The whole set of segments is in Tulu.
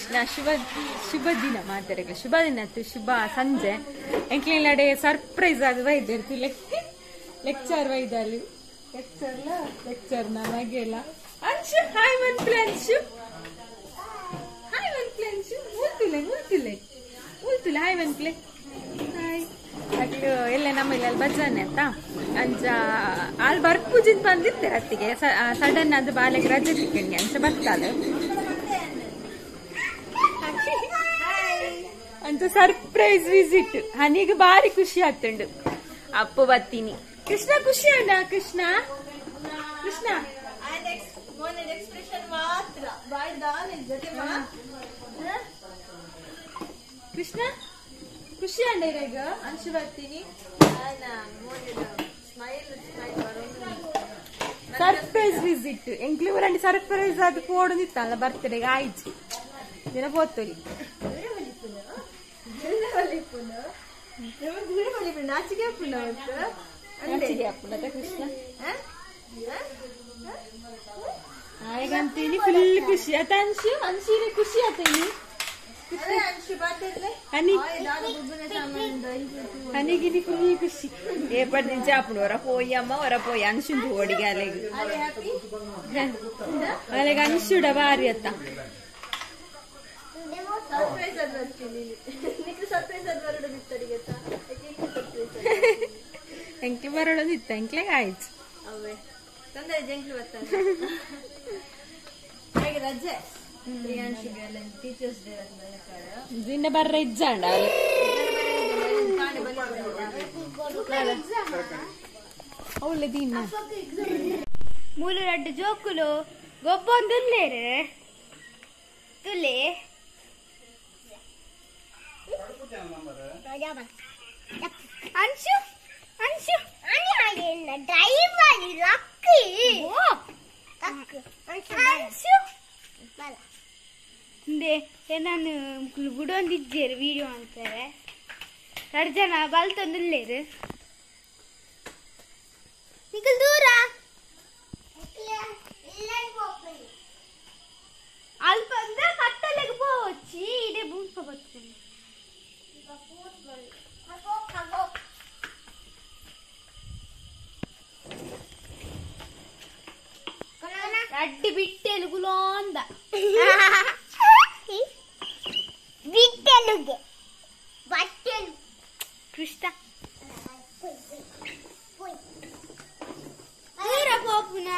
ಕೃಷ್ಣ ಶುಭ ಶುಭ ದಿನ ಮಾತಾಡಕ್ಕೆ ಶುಭ ದಿನ ಶುಭ ಸಂಜೆ ಎಂಕ್ಲೆಲ್ಲಡೆ ಸರ್ಪ್ರೈಸ್ ಅದು ವೈದ್ಯರ್ತಿ ಲೆಕ್ಚರ್ ವೈದಲ್ಲಿ ಲೆಕ್ಚರ್ಲ ಲೆಕ್ಚರ್ ನಮಗೆಲ್ಲ ಅಂಶು ಹಾಯ್ ಮನ್ಪ್ಲೆ ಅಂಶು ಹಾಯ್ ಮನ್ಪ್ಲೆ ಅಂಶು ಮುಲ್ತುಲೆ ಮುಲ್ತುಲೆ ಮುಲ್ತುಲೆ ಹಾಯ್ ಮನ್ಪ್ಲೆ ಹಾಯ್ ಅಗ್ಲು ಎಲ್ಲ ನಮ್ಮ ಇಲ್ಲಿ ಭಜನೆ ಅಂತ ಅಂಚ ಅಲ್ಲಿ ಬರ್ಪೂಜಿನ ಬಂದಿತ್ತೆ ಅತ್ತಿಗೆ ಸಡನ್ ಅದು ಬಾಲೆಗೆ ರಜೆ ಸಿಕ್ಕಂಗೆ ಅಂಚ ಬರ್ತಾಳೆ ಅಂತ ಸರ್ಪ್ರೈಸ್ ವಿಸಿಟ್ ಹನಿಗೆ ಬಾರಿ ಖುಷಿ ಆಗ್ತುಂಡು ಅಪ್ಪು ಬತ್ತೀನಿ ಕೃಷ್ಣ ಖುಷಿ ಅಣ್ಣ ಕೃಷ್ಣ ಕೃಷ್ಣ ಕೃಷ್ಣ ಖುಷಿ ಅಣ್ಣ ಈಗ ಅಂಶು ಬರ್ತೀನಿ ಸರ್ಪ್ರೈಸ್ ವಿಸಿಟ್ ಎಂಕ್ಲಿ ಊರಂಡಿ ಸರ್ಪ್ರೈಸ್ ಅದು ಫೋಡು ನಿತ್ತಲ್ಲ ಬರ್ತಡೆ ಆಯ್ತು ದಿನ ಪೋತೊಲಿ ಕೃಷ್ಣ ಹಾಗಂತೀನಿ ಫುಲ್ ಖುಷಿ ಆತ ಅನ್ಶು ಅನ್ಶಿರೆ ಖುಷಿ ಆತೇನಿ ಅನಿಗಿನಿ ಫುಲ್ ಖುಷಿ ಏಪಡ್ ನಿಂಚೆ ಅప్పుడు ಹೊರ ಪೋಯಿ ಅಮ್ಮ ಹೊರ ಪೋಯಿ ಅನ್ಶುಂದು ಓಡಿಗೆ ಅಲೆಗೆ ಅಲೆಗೆ ಅನ್ಶುಡ ಬಾರಿ ಅತ್ತ ಸರ್ಪ್ರೈಸ್ ಅದು ಬರ್ತೀನಿ ನಿಕ್ಲು ಸರ್ಪ್ರೈಸ್ ಅದು ಬರೋಡು ಬಿತ್ತರಿಗೆ ಎಂಕ್ಲೆ ಬರೋದು ಇತ್ತು ಎಂಕ್ಲೆ ಆಯ್ತು ಅವೇ ತೊಂದರೆ ಜಂಕ್ಲು ಬರ್ತಾನೆ ಹಾಗೆ ರಜೆ ಪ್ರಿಯಾಂಶಿಗೆ ಟೀಚರ್ಸ್ ಡೇ ದಿನ ಬರ್ರ ಇಜ್ಜಾಂಡ ಅವಳೆ ದಿನ ಮೂಲು ರಡ್ಡು ಜೋಕುಲು ಗೊಬ್ಬೊಂದುಲ್ಲೇರು ತುಲೆ ಅಂಶು ಅಂಶು ಡ್ರೈವರ್ ಲಕ್ಕಿ ಅಂಶು ಇಂದೆ ನಾನು ಬುಡೊಂದಿದ್ದೇರು ವೀಡಿಯೋ ಅಂತಾರೆ ಎರಡು ಜನ ಬಲ್ತೊಂದುಲ್ಲೇರು ನಿಖಲ್ ದೂರ ಅಲ್ಪ ಅಂದ್ರೆ ಕತ್ತಲೆಗೆ ಪೋವಚ್ಚಿ ಇದೇ ಬೂಸ್ಕ ಬರ್ತದೆ ಅಡ್ಡಿ ಬಿಟ್ಟೆಲು ಗುಲೋಂದ ಬಿಟ್ಟೆಲುಗೆ ಬಟ್ಟೆಲು ಕೃಷ್ಣ ದೂರ ಪೋಪುನ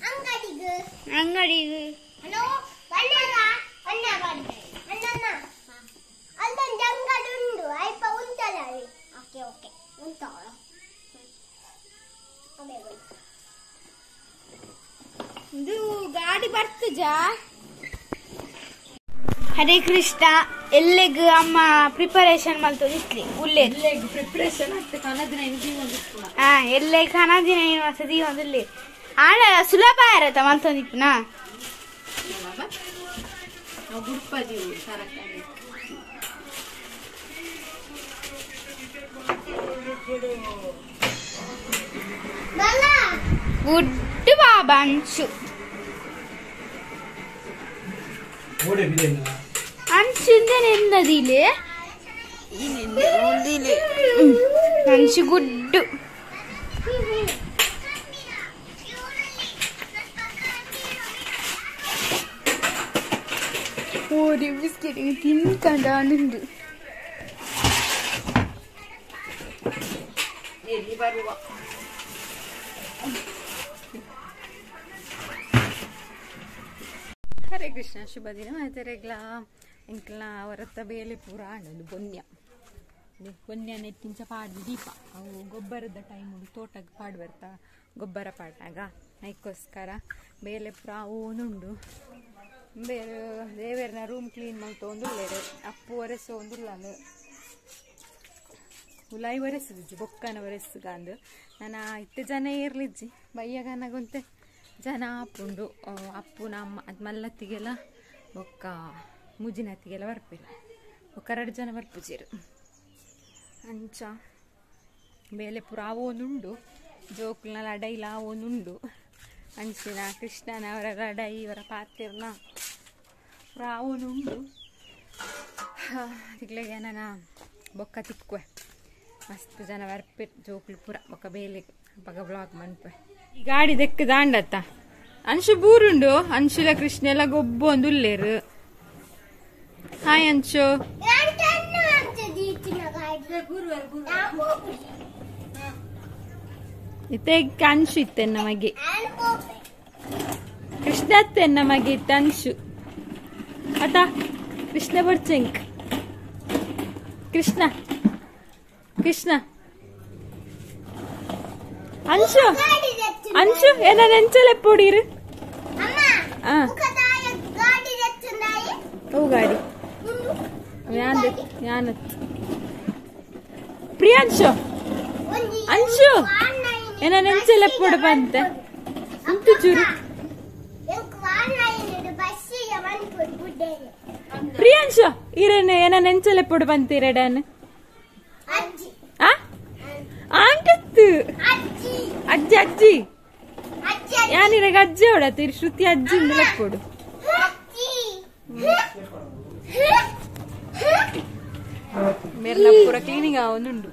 ಅಂಗಡಿಗೆ ಅಂಗಡಿಗೆ ಹಲೋ ಬಣ್ಣನ ಬಣ್ಣ ಅಣ್ಣನ ಅಲ್ಲೊಂದು ಅಂಗಡಿ ಉಂಟು ಅಲ್ಪ ಉಂಟಲ್ಲ ಅಲ್ಲಿ ಓಕೆ ಓಕೆ ಉಂಟು ಇದು ಗಾಡಿ ಬರ್ತಜಾ ಹರೇ ಕೃಷ್ಣ ಎಲ್ಲಿಗ್ ಅಮ್ಮ ಪ್ರಿಪರೇಷನ್ ಮಲ್ತೊಂದಿತ್ಲಿ ಉಲ್ಲೆ ಪ್ರಿಪರೇಷನ್ ಆಗ್ತದೆ ಕನದಿನ ಒಂದು ಹಾ ಎಲ್ಲೆ ಕನದಿನ ಏನು ವಸತಿ ಒಂದುಲ್ಲಿ ಆಣ ಸುಲಭ ಇರತ್ತ ಮಲ್ತೊಂದಿಪ್ಪುನ ನಾವು ಗುಡ್ಪದಿ ತರಕಾರಿ ಗುಡ್ಡು ಬಾಬಾ ಅಂಶು ಅಂಶುಂದನೆಂದದಿಲೆ ಅಂಶು ಗುಡ್ಡು ಓರಿ ಬಿಸ್ಕೆಟ್ ತಿನ್ಕಂಡ ಉಂಡು ಎಲ್ಲಿ ಬರುವ ಹರೇ ಕೃಷ್ಣ ಶುಭ ದಿನ ಮಾತೆರೆಗ್ಲ ಎಂಕ್ಲ ಅವರತ್ತ ಬೇಲೆ ಪೂರ ಆಣದು ಬೊನ್ಯ ಬೊನ್ಯ ನೆಟ್ಟಿಂಚ ಪಾಡ್ದು ದೀಪ ಅವು ಗೊಬ್ಬರದ ಟೈಮ್ ತೋಟಕ್ಕೆ ಪಾಡು ಬರ್ತಾ ಗೊಬ್ಬರ ಪಾಡ್ನಾಗ ಅದಕ್ಕೋಸ್ಕರ ಬೇಲೆ ಪೂರ ಓನುಂಡು ಬೇರೆ ದೇವೇರ್ನ ರೂಮ್ ಕ್ಲೀನ್ ಮಲ್ತೊಂದುಲ್ಲೇರು ಅಪ್ಪು ಒರೆಸು ಒಂದುಲ್ಲಾನು ಉಲಾಯಿ ಒರೆಸುದಿಜ್ಜಿ ಬೊಕ್ಕನ ಒರೆಸುಗಾಂದು ನಾನು ಇತ್ತೆ ಜನ ಏರ್ಲಿಜ್ಜಿ ಬಯ್ಯಗನಗುಂತೆ ಜನ ಅಪ್ಪುಂಡು ಅಪ್ಪು ನಮ್ಮ ಅದು ಮಲ್ಲತ್ತಿಗೆಲ್ಲ ಬೊಕ್ಕ ಮುಜಿನತ್ತಿಗೆಲ್ಲ ಬರ್ಪಿಲ್ಲ ಬೊಕ್ಕ ಎರಡು ಜನ ಬರ್ಪುಜೀರು ಅಂಚ ಬೇಲೆ ಪೂರ ಅವೊಂದುಂಡು ಜೋಕುಲ್ನ ಲಡೈಲ ಅವೊಂದುಂಡು ಅಂಚಿನ ಕೃಷ್ಣನ ಅವರ ಲಡೈ ಇವರ ಪಾತಿರ್ನ ಪೂರ ಅವೊಂದುಂಡು. ತಿಕ್ಲೆಗೆ ನಾನು ಬೊಕ್ಕ ತಿಕ್ಕುವೆ ಮಸ್ತ್ ಜನ ವರ್ಪೆ ಜೋಕ್ಲು ಪೂರ ಬೊಕ್ಕ ಬೇಲೆ ಬಗ ಬ್ಲಾಗ್ ಮನ್ಪೆ. ಈ ಗಾಡಿ ದೆಕ್ಕ ದಾಂಡತ್ತ ಅಂಶು ಬೂರುಂಡು ಅಂಶುಲ ಕೃಷ್ಣ ಎಲ್ಲ ಗೊಬ್ಬು ಒಂದು ಉಲ್ಲೇರು. ಹಾಯ್ ಅಂಶು. ಇತ್ತೆ ಅಂಶು ಇತ್ತೆ ನಮಗೆ ಕೃಷ್ಣ ಅತ್ತೆ ನಮಗೆ ಇತ್ತ ಅಂಶು ಅತ ಕೃಷ್ಣ ಬರ್ಚೆಂಕ್ ಕೃಷ್ಣ ಕೃಷ್ಣ ಅಂಶು ಅಂಶು ಏನ ನೆಂಚಲೆ ಪೊಡಿರು ಓ ಗಾಡಿ ಯಾನ್ ಪ್ರಿಯಾಂಶು ಅಂಶು ಏನ ನೆಂಚಲೆ ಪೊಡು ಬಂತೆ ಅಂತು ಚೂರು ಪ್ರಿಯಾಂಶು ಇರೇನು ಏನ ನೆಂಚಲೆ ಪೊಡು ಬಂತೀರಡಾನು ಆಂಟತ್ತು ಅಜ್ಜಿ ಅಜ್ಜಿ ಯಾನಿರಗ ಅಜ್ಜಿ ಅವಳ ಶ್ರುತಿ ಅಜ್ಜಿ ಲೆಕ್ಕೊಡು. ಮೇರ್ನ ಪೂರ ಕ್ಲೀನಿಂಗ್ ಆವೊಂದುಂಡು.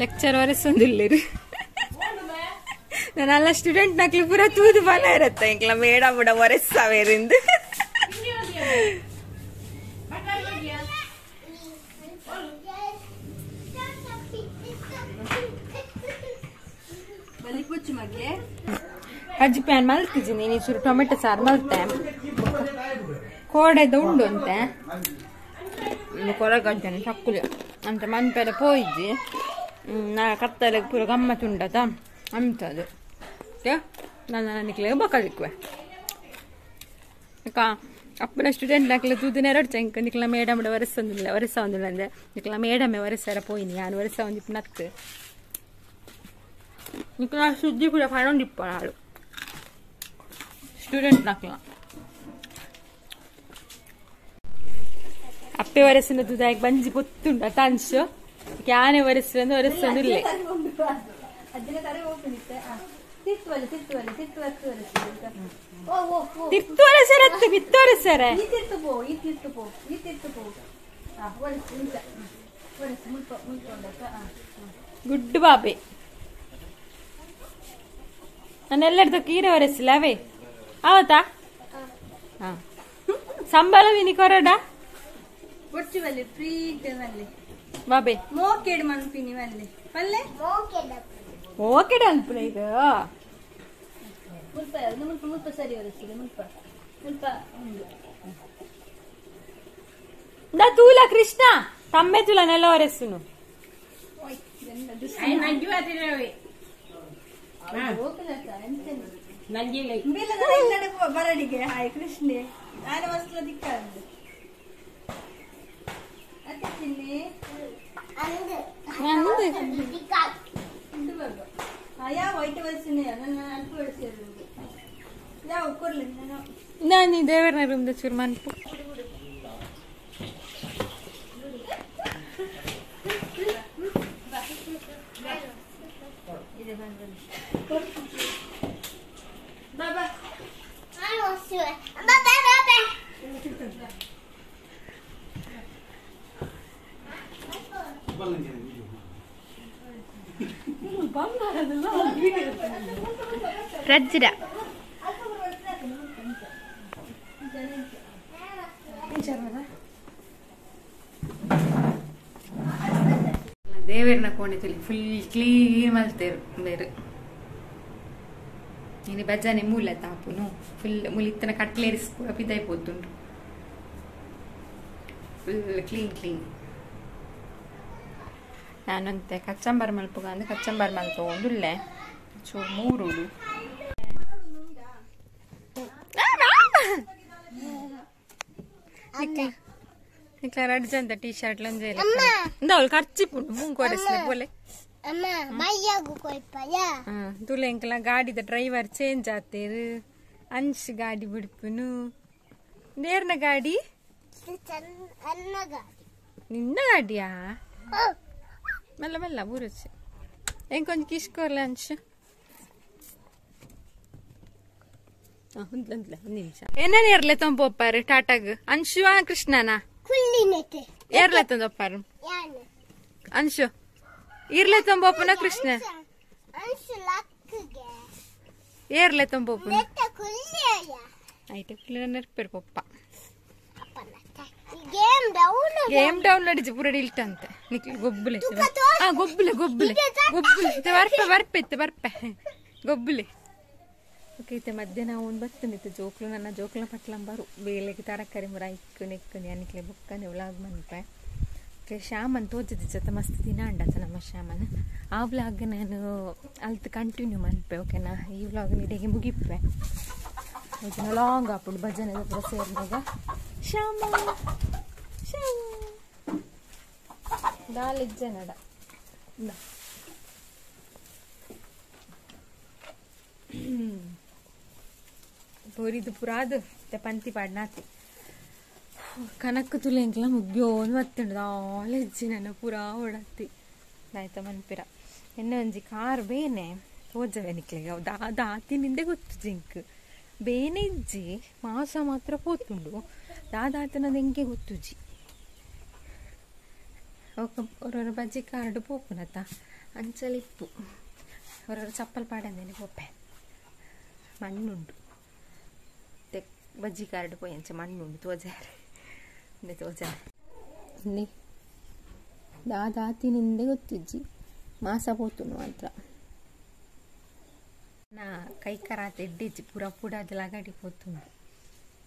ಲೆಕ್ಚರ್ ವರೆಸೊಂದಿಲ್ಲೇರು ನಾನೆಲ್ಲ ಸ್ಟೂಡೆಂಟ್ ನಕ್ಲು ಪೂರ ತೂದು ಬಲ ಇರತ್ತೆ ಇಂಕ್ಲ ಮೇಡಮ್ ಬಿಡ ಒರೆಸ್ಸಾವೇರಿಂದ. ಅಜ್ಜಿ ಪ್ಯಾನ್ ಮಲ್ತಿದ್ದೀನಿ ನೀನು ಚೂರು ಟೊಮೆಟೊ ಸಾರು ಮಲ್ತೆ ಕೋಡೆದ ಉಂಡು ಅಂತೆ ಕೊರಗಜ್ಜನ ಚಕ್ಕುಲಿ ಅಂತ ಮನ್ಪೆಲ್ಲ ಪೋಯಿದ್ದಿ ನಾ ಕತ್ತಲೆ ಪೂರ ಗಮ್ಮತ್ತುಂಡತ ಅಂತದು ನಾನು ನನಗೆ ಬಕ್ಕದಿಕ್ಕುವೆ ಅಕ್ಕ ಅಪ್ಪನ ಸ್ಟೂಡೆಂಟ್ ನಕ್ಲೆ ತೂದಿನ ಎರಡು ಚೆಂಕ್ ನಿಕ್ಲ ಮೇಡಮ್ ವರೆಸೊಂದಿಲ್ಲ ವರೆಸ ಒಂದಿಲ್ಲ ಅಂದೆ ನಿಕ್ಲ ಮೇಡಮೆ ವರೆಸರ ಪೋಯಿನಿ ನಾನು ವರೆಸ ಒಂದಿಪ್ಪು ನತ್ತು ನಿಕ್ಲ ಸುದ್ದಿ ಕೂಡ ಫಾಡೊಂದಿಪ್ಪ ನಾಳು ಸ್ಟೂಡೆಂಟ್ ನಕ್ಲ ಅಪ್ಪೆ ವರೆಸಿನ ತುದಾಗಿ ಬಂಜಿ ಪೊತ್ತುಂಡ ತಾಂಶು ಯಾನೆ ವರೆಸಂದು ವರೆಸೊಂದಿಲ್ಲ. ತಿರ್ತು ವರೆಸರತ್ತು ಬಿತ್ತು ವರೆಸರೆ ಗುಡ್ಡು ಬಾಬೆ ನಾನೆಲ್ಲರದು ಕೀರೆ ವರೆಸಿಲ್ಲ ಅವೇ ಅವತಾ ಸಂಬಳ ವಿನಿ ಕೊರಡ ಬಾಬೆ ಓಕೆ ಅನ್ಪುನ ಇದು ತೂಲ ಕೃಷ್ಣ ತಮ್ಮೆ ತುಲ ನೆಲ ಒರೆಸುನು ನಾನು ದೇವರನ ರೂಮ್ದ ಚೂರು ಮನ್ಪು. ರಜ್ರ ದೇವೇರ್ನ ಕೋಣೆ ತುಲಿ ಫುಲ್ ಕ್ಲೀನ್ ಮಲ್ತೇರು ಬೇರೆ ಇನಿ ಬಜಾನೆ ಮೂಲ ತಾಪುನು ಫುಲ್ ಮುಲಿತ್ತನ ಕಟ್ಲೇರಿಸ್ ಪೂರ ಪಿದಾಯಿ ಪೋತುಂಡು ಫುಲ್ ಕ್ಲೀನ್ ಕ್ಲೀನ್. ನಾನಂತೆ ಕಚ್ಚಂಬರ್ ಮಲ್ಪುಗ ಅಂದ್ರೆ ಕಚ್ಚಂಬರ್ ಮಲ್ಪ ಒಂದುಲ್ಲೆ ಚೂರು ಮೂರುಡು ರಡ್ಜಂತ ಟೀ ಶರ್ಟ್ ಲಂಜೆ ಅವಳು ಖರ್ಚಿಪುಂಡು ಮುಂಗ್ ಪೋಲೆ ತುಲೆ ಎಂಕಲ ಗಾಡಿದ ಡ್ರೈವರ್ ಚೇಂಜ್ ಆತೇರು ಅಂಶ್ ಗಾಡಿ ಬಿಡ್ಪುನು ನೇರ್ನ ಗಾಡಿ ನಿನ್ನ ಗಾಡಿಯಾ ಮೆಲ್ಲ ಮೆಲ್ಲ ಬೂರುಚಿ. ಎಂಕೊಂಜಿ ಕಿಶ್ಕೋರ್ಲೆ ಅಂಶ ಒಂದು ನಿಮಿಷ ಏನೇನು ಏರ್ಲೆ ತೊಂಪೊಪ್ಪಾರು ಟಾಟಾಗ್ ಅಂಶು ಕೃಷ್ಣನ ಏರ್ಲೆ ತಂದೊಪ್ಪಾರು ಅಂಶು ಇರ್ಲೆ ತೊಂಬೋಪನ ಕೃಷ್ಣ ಏರ್ಲೆ ತೊಂಬೋಪನ ಐಟೆ ನೆರ್ಪೇರು ಪೊಪ್ಪ ಗೇಮ್ ಡೌನ್ಲೋಡ್ ಇಜ್ಜಿ ಪೂರ ಇಲ್ಟಂತೆ ನಿಕ್ಲಿ ಗೊಬ್ಬುಲೆ ಗೊಬ್ಬುಲೆ ಗೊಬ್ಬುಲೆ ಗೊಬ್ಬುಲೆ ಬರ್ಪೆ ಬರ್ಪೆ ಇತ್ತೆ ಬರ್ಪೆ ಗೊಬ್ಬುಲೆ. ಓಕೆ ಇತ್ತೆ ಮಧ್ಯಾಹ್ನ ಒಂದು ಬರ್ತನಿತ್ತು ಜೋಕ್ಲು ನನ್ನ ಜೋಕ್ಲ ಪಟ್ಲಂಬಾರು ಬೇಲೆಗೆ ತರಕಾರಿ ಮುರ ಇಕ್ಕು ನೆಕ್ಕು ಅನಿಕ್ಲೆ ಬೊಕ್ಕನೆ ವ್ಲಾಗ್ ಮನ್ಪೆ. ಓಕೆ ಶ್ಯಾಮನ್ ತೋಜದ ಜೊತೆ ಮಸ್ತ್ ದಿನ ಅಂಡತ ನಮ್ಮ ಶ್ಯಾಮನ್ ಆ ವ್ಲಾಗ್ ನಾನು ಅಲ್ತು ಕಂಟಿನ್ಯೂ ಮನ್ಪೆ. ಓಕೆನಾ ಈ ವ್ಲಾಗ್ ಇಡೆಗೆ ಮುಗಿಪ್ಪೆ ಲಾಂಗ್ ಆಪುಂಡು ಭಜನೆ ಪೂರ ಸೇರಿದಾಗ. ಶ್ಯಾಮ ಶ್ಯಾಮ ದಾಲಿಜ್ಜ ನಡ ಪೊರಿದು ಪುರಾದು ಪಂತಿ ಪಾಡ್ನಾತಿ ಕನಕ್ ತುಲೆಂಕ್ಲ ಮುಗ್ಯೋನ್ ಬತ್ತುಂಡು ದಾಲೆಜ್ಜಿ ನನ್ನ ಪೂರಾ ಓಡತ್ತಿ ಆಯ್ತ ಮನ್ಪಿರ ಎನ್ನ ಒಂಜಿ ಕಾರ್ ಬೇನೆ ತೋಜವೆ ನಿಕ್ಲೆಗೆ ದಾತಿನಿಂದೆ ಗೊತ್ತು ಜಿಂಕ್ ಬೇನೆ ಇಜ್ಜಿ ಮಾಸ ಮಾತ್ರ ಪೋತುಂಡು ದಾದಾತನದ ಎಂಕೆ ಗೊತ್ತುಜಿ. ಒರೊರ ಬಜ್ಜಿ ಕಾರ್ಡ್ ಪೋಪುನತ ಅಂಚಲಿಪ್ಪು ಒರೊರ ಚಪ್ಪಲ್ ಪಾಡಂದೇನೆ ಪೋಪೆ ಮಣ್ಣುಂಡು ಬಜ್ಜಿ ಕಾರ್ಡ್ ಪೋಯಿ ಅಂಚ ಮಣ್ಣುಂಡು ತೋಜಾರೆ ತೋಜಾರೆ ಇನ್ನೆ ದಾದಾತಿನಿಂದೆ ಗೊತ್ತುಜ್ಜಿ ಮಾಸ ಪೋತುಂಡು ಮಾತ್ರ. ನಾ ಕೈ ಕರಾತ ಎಡ್ಡಿಜ್ಜಿ ಪೂರ ಪುಡಾದ ಲಗಾಡಿ ಪೋತುಂಡು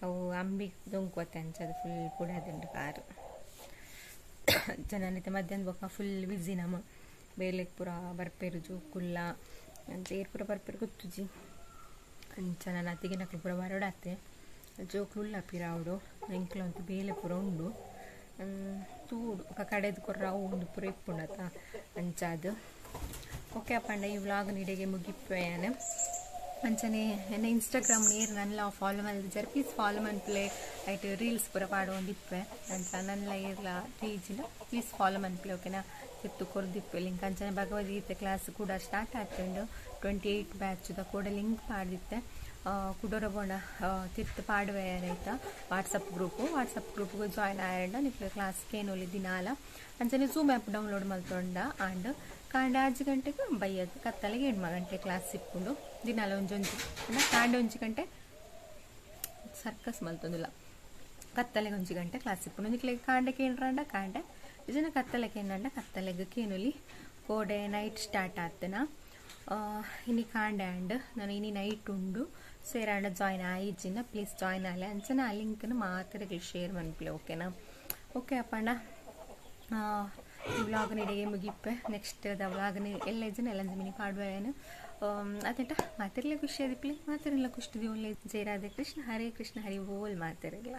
ಅವು ಅಂಬಿ ದೊಂಕುವತ್ತೆ ಅಂಚದು ಫುಲ್ ಪುಡಾದುಂಡು ಕಾರು. ಜನನಿತ ಮಧ್ಯಾಹ್ನ ಬೊಕ್ಕ ಫುಲ್ ಬಿಸಿ ನಮ್ಮ ಬೇಲೆಗೆ ಪೂರ ಬರ್ಪೇರು ಜೋಕುಲ್ಲ ಅಂಚ ಏರ್ ಪೂರ ಬರ್ಪೇರು ಗೊತ್ತುಜಿ ಅಂಚ ನನ್ನ ಅತ್ತಿಗೆ ನಕ್ಲು ಪೂರ ಬರೋಡಾತೆ ಜೋಕ್ಲುಲ್ಲ ಪಿರಾವುಡು ಎಂಕ್ಲ ಅಂತೂ ಬೇಲೆ ಪೂರ ಉಂಡು ತೂಡು ఒక ಕಡೆದು ಕೊರ್ರ ಒಂದು ಪೂರ ಇಪ್ಪುಂಡತ ಅಂಚಾದು. ಓಕೆ ಅಪ್ಪಂಡ ಈ ವ್ಲಾಗ್ ನಿಡೆಗೆ ಮುಗಿಪ್ಪೆಯಾನೆ ಅಂಚನೆ ಎನ್ನ ಇನ್ಸ್ಟಾಗ್ರಾಮ್ ನೇರ್ ನನ್ನ ಫಾಲೋ ಮಲ್ದಿಜಾರ್ ಪ್ಲೀಸ್ ಫಾಲೋ ಮನ್ಪ್ಲೆ ಐಟ್ ರೀಲ್ಸ್ ಪೂರ ಪಾಡೊಂದಿಪ್ಪೆ ಅಂಚ ನನ್ನ ಇರ್ಲ ಪೇಜಿನ ಪ್ಲೀಸ್ ಫಾಲೋ ಮನ್ಪ್ಲೆ. ಓಕೆನಾ ತಿತ್ತು ಕೊರ್ದಿಪ್ಪೆ ಲಿಂಕ್. ಅಂಚನೆ ಭಗವದ್ಗೀತೆ ಕ್ಲಾಸ್ ಕೂಡ ಸ್ಟಾರ್ಟ್ ಆತುಂಡು 28 ಬ್ಯಾಚ್ದ ಕೂಡ ಲಿಂಕ್ ಪಾಡ್ದಿತ್ತೆ ಕುಡೋರ ಬೋಂಡ ತಿರ್ತು ಪಾಡುವೆ ರೈತ ವಾಟ್ಸಪ್ ಗ್ರೂಪ್ಗೆ ಜಾಯ್ನ್ ಆಯಂಡ ನಿಕ್ಲೆ ಕ್ಲಾಸ್ ಕೇನೊಲಿ ದಿನಾಲ ಅಂಚನೆ ಝೂಮ್ ಆ್ಯಪ್ ಡೌನ್ಲೋಡ್ ಮಲ್ತೊಂಡ ಆಂಡ್ ಕಾಂಡೆ 5 ಗಂಟೆಗೆ ಬೈಯಗ್ ಕತ್ತಲೆಗೆ 8 ಗಂಟೆ ಕ್ಲಾಸ್ ಇಪ್ಪುಂಡು ದಿನಾಲ ಒಂಜೊಂಜಿ ಅಂಡ ಕಾಂಡೆ 1 ಗಂಟೆ ಸರ್ಕಸ್ ಮಲ್ತೊಂದಿಲ್ಲ ಕತ್ತಲೆಗೆ 1 ಗಂಟೆ ಕ್ಲಾಸ್ ಇಪ್ಪುಂಡು ನಿಕ್ಲೆ ಕಾಂಡೆ ಕೇಂದ್ರಂಡ ಕಾಂಡೆ ಇಜನ ಕತ್ತಲೆ ಕೇಂದ್ರಂಡ ಕತ್ತಲೆಗೆ ಕೇನೊಲಿ ಕೋಡೆ ನೈಟ್ ಸ್ಟಾರ್ಟ್ ಆತನ ಇನಿ ಕಾಂಡೆ ಆಂಡ್ ನಾನು ಇನಿ ನೈಟ್ ಉಂಡು ಸೇರಾಂಡ ಜಾಯ್ನ್ ಆಯಿಜಿನ ಪ್ಲೀಸ್ ಜಾಯ್ನ್ ಆಲೆ ಅಂಚನ ಆ ಲಿಂಕ್ನ ಮಾತ್ರ ಶೇರ್ ಮನ್ಪ್ಲೆ. ಓಕೆನಾ ಓಕೆ ಅಪ್ಪಣ್ಣ ಈ ವ್ಲಾಗ್ನ ಇಡೆಗೆ ಮುಗಿಪ್ಪೆ. ನೆಕ್ಸ್ಟ್ the ವ್ಲಾಗ್ನ ಎಲ್ಲ ಇಜ್ಜಿನ ಎಲ್ಲ ಮಿನಿ ಪಾಡುವೇನು ಅದೇಟ ಮಾತಿರ್ಲೆ ಖುಷಿ ಅದಿಪ್ಲೆ ಮಾತಿರಲ್ಲ ಖುಷಿ ಒಳ್ಳೆ. ಜಯ ರಾಧೆ ಕೃಷ್ಣ ಹರೇ ಕೃಷ್ಣ ಹರಿ ಬೋಲ್ ಮಾತಿರಲ್ಲ.